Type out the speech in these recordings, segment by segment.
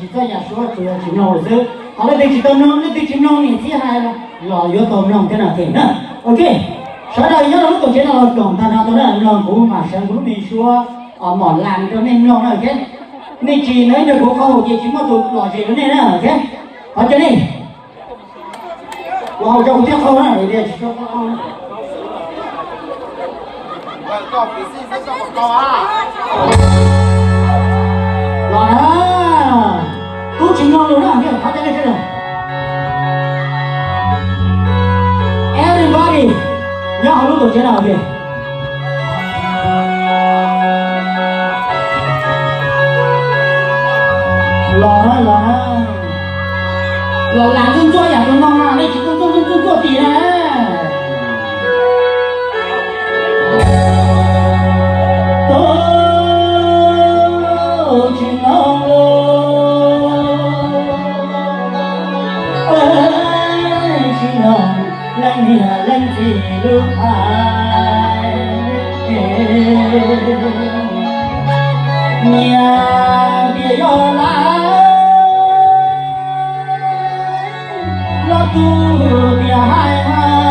Txoj yam suab tsuas yog tsis mloog lawm xwb. Ho leej twg tsis tau mloog, leej twg tsis mloog niam txiv hais los yuav tau mloog thiab no thiab na. Ok, sawv daws nyob rau lub tuam tsev no los koom tag nrho tau na, mloog kuv mam sawv kuv lub me suab mom las rau nej mloog na, ok. Nej tsis nrog kuv qhov haum ces tsis muaj tus lom zem rau nej na, ok. Qhov cov nej los haum rau kuv thiab qhov na, tsis tau qhov los na, tub tsis mloog lus na, qhov cov nej sawv daws. Everybody nyob hauv lub tuam tsev no, ok. Los na, los na. Los lam ntxuaj ntxuaj yam tus no mas nej tsis ntxuaj ntxuaj ntxuaj ntxuaj ntxuaj tim na. Tub tsis mloog lus, tsis mloog leej niam leej txiv lub hais. Nyias tias yog lawv, los tus tias hais hais.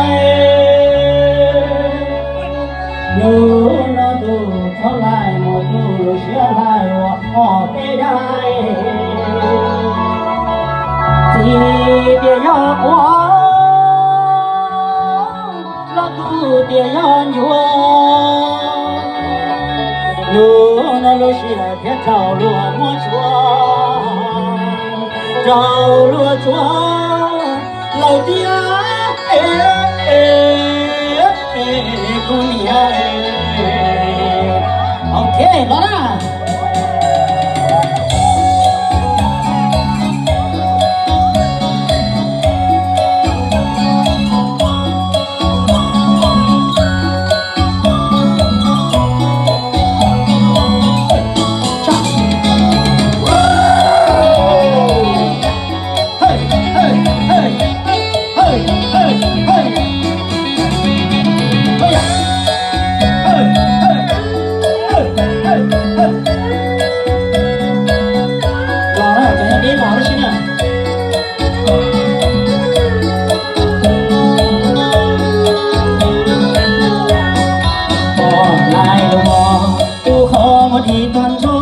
Hnub no tus txhob laij mus, tus lub siab hlais uas hom peb daim. Txiv tias yog quav, los tus tias yog ncuav. Hnub no lub sij hawm thiab raug luag muab tsuav, raug luag tsuav lawm tiag. Kuv niam, ok, los na. Los na, cov nyob deb los lub sib na. Pom lais los tus qhov muag dim tag nrho,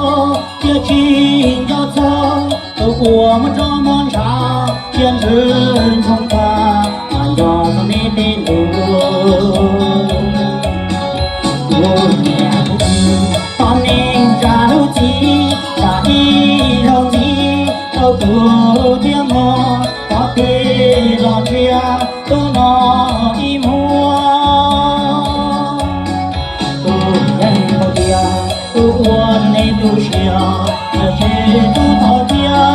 thiaj tsis nco txog tus uas muaj tsob muaj ntsa, thiaj ntswg ntsoog tag mas nco txog neb tej ntu. Kuv niam kuv txiv, tau neeg tsa lub txim, tsa ib zaug ntxiv rau kuv thiab mog, thov peb los ntsia tus no ib muag. Tus yeej tau tias tus ua rau nej tu siab, tiam sis tus thov thiab